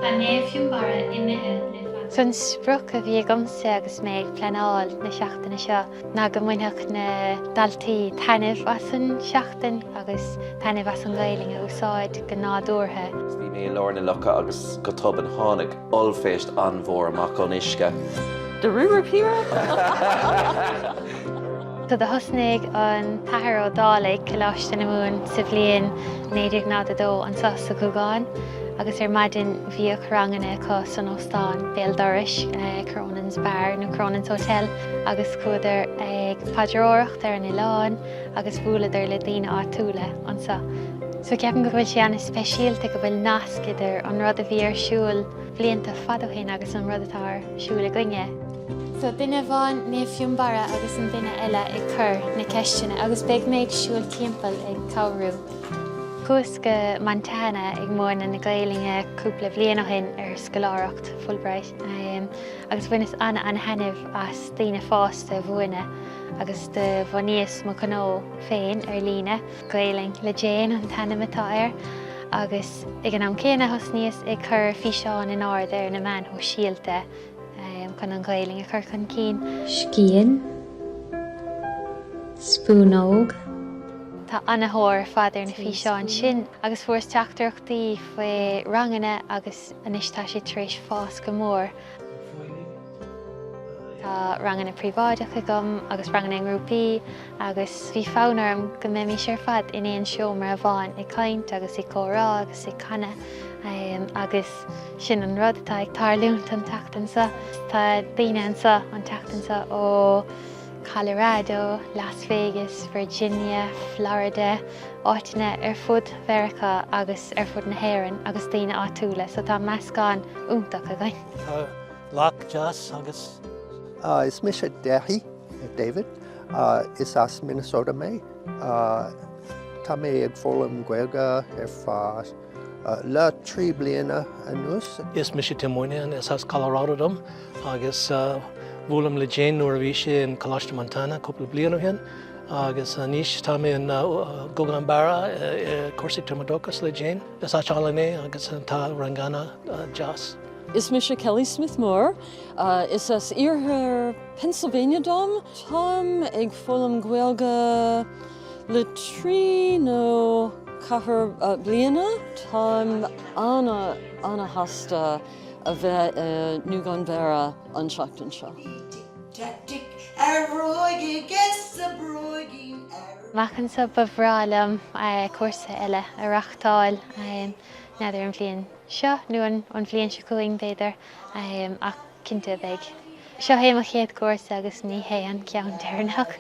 Tá Naomh Fionnbarra imithe le fada. So an sprioc a bhí agamsa agus mé ag pleanáil na seachtaine seo ná go mbainfeadh na daltaí taitneamh as an seachtain agus taitneamh as an Ghaelainn a úsáid go nádúrtha. Bhí mé i lár na locha agus go tobann tháinig ollphéist an-mhór amach ón uisce. De rúrú píre? So do thosnaigh an tAthair Ó Dálaigh Coláiste na Mumhan sa bhliain 1902 anseo sa Ghúgán agus ar maidin bhíodh ranganna acu san óstán béal dorais, Cronin's Bar nó Cronin's Hotel, agus chuadar ag paidreoireacht ar an oileán agus bhuaileadar le daoine áitiúla anseo. So ceapaim go bhfuil sé an-speisialta go bhfuil nasc idir an rud a bhí ar siúl blianta fada ó shin agus an rud atá ar siúl againne. So duine amháin Naomh Fionnbarra agus an duine eile ag cur na ceisteanna agus beidh mé ag siúl timpeall ag cabhrú. Chuas go Montana ag múineadh na Gaelainne cúpla bhliain ó shin ar scoláireacht Fulbright agus bhaineas ana-ana-thaitneamh as daoine fásta a mhúineadh agus do bhunaíos mo ghnó féin ar líne, Gaelainn le Jane an t-ainm atá air agus ag an am céanna thosnaíos ag cur físeáin in airde ar na meáin shóisialta. Chun an Ghaelainn a chur chun cinn. Scian. Spúnóg. Tá ana-thóir ar fad ar na físeáin sin agus fuaireas teachtaireachtaí faoi ranganna agus anois tá sé tar éis fás go mór. Tá ranganna príobháideacha agam agus ranganna i ngrúpaí agus bhí fonn orm go mbeimis ar fad in aon seomra amháin ag caint agus ag comhrá agus ag canadh agus Sin an rud atá ag tarlúint an tseachtain seo. Tá daoine anseo an tseachtain seo ó Colorado, Las Vegas, Virginia, Florida, áiteanna ar fud Mheiriceá agus ar fud na hÉireann agus daoine áitiúla, so tá meascán iontach againn. Tá loch deas agus. Is mise Daithí, David. Is as Minnesota mé. Tá mé ag foghlaim Gaeilge ar feadh Le 3 bliana anuas. Is mise Tim Moynihan, is as Colorado dom agus bhuail mé le Jane nuair a bhí sé in Coláiste Montana cúpla bliain ó shin agus anois tá mé in Gougane Barra i cúrsaí tumoideachais le Jane. Is áit álainn é agus tá ranganna deas. Is mise Kelly Smith Moore. Is as iarthar Pennsylvania dom. Táim ag foghlaim Gaeilge Le 3 nó 4 bliana, táim ana, ana-shásta a bheith i nGúgán Bhéarra an tseachtain seo. Amach anseo ba bhreá liom cúrsa eile a reachtáil, n'fheadar an bhliain seo nó an bhliain seo chugainn b'fhéidir, ach. Cinnte beidh. Seo é mo chéad chúrsa agus ní hé an ceann deireanach.